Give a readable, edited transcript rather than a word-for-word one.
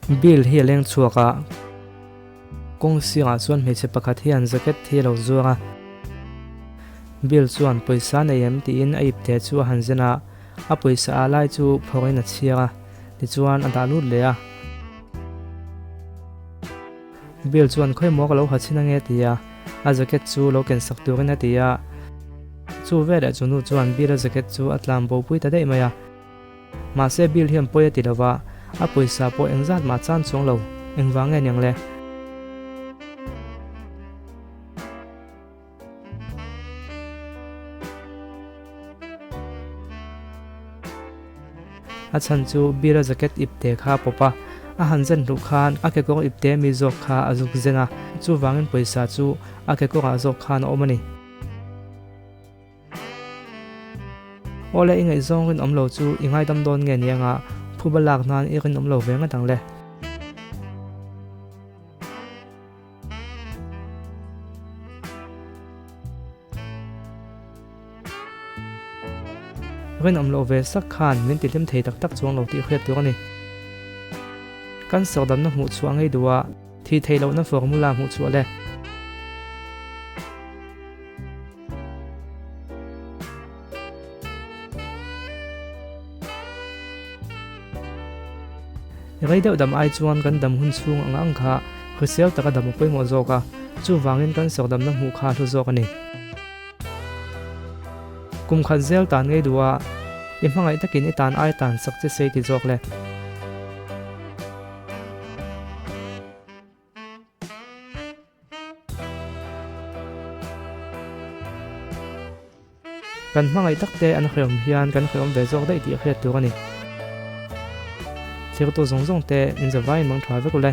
Bill hi a leng chhuak a, kawng sirah chuan hmeichhe pakhat hian jacket hi a lo zuar a. Bill chuan pawisa nei em tiin a ipte chu a han zen a, a pawisa ah lai chu phawrhin a chhiar a, tichuan a dah lut leh a. Bill chuan khawi maw ka lo ha chhin ange ti a, a jacket chu lo ken sak turin a ti a. Chu veleh chu nu chuan Bill-a jacket chu a tlan bo pui ta daih mai a. Mahse Bill hian pawi a ti lo va, a pawisa pawh engzat mah chan chuang lo, engvang nge niang le? A chhan chu Bill-a jacket ipte kha a pawp a, a han zen hluh khan a kekawr ipte mi zawk kha a zuk zen a, chuvangin pawisa chu a kekawrah zawk khan a awm a ni. Awle i ngaihzawng rinawm lo chu i ngaidam dawn nge ni anga phuba lak nan i rinawm lo ve ngat ang le. Rinawm loh ve sak khan min tihlim thei tak tak chuang lo tih hriat tur a ni. Kan sawrdamna hmuh chhuah ngei duh a, thih theih lohna formula hmuh chhuah le. Rei deuh dam ai chuan kan dam hun chhung ang ang kha hrisel taka dam a pawimawh zawk a, chuvangin kan sawrdamna hmuh kha a hlu zawk a ni. Kum khat zel tan ngei duh a, i hmangaih takin i tan ai tan sak che sei ti zawk le. Kan hmangaih tak te an hreawm hian kan hreawm ve zawk daih tih hriat tur a ni. Thirtu zawng zawng te in zavaiin mang tha vek u le.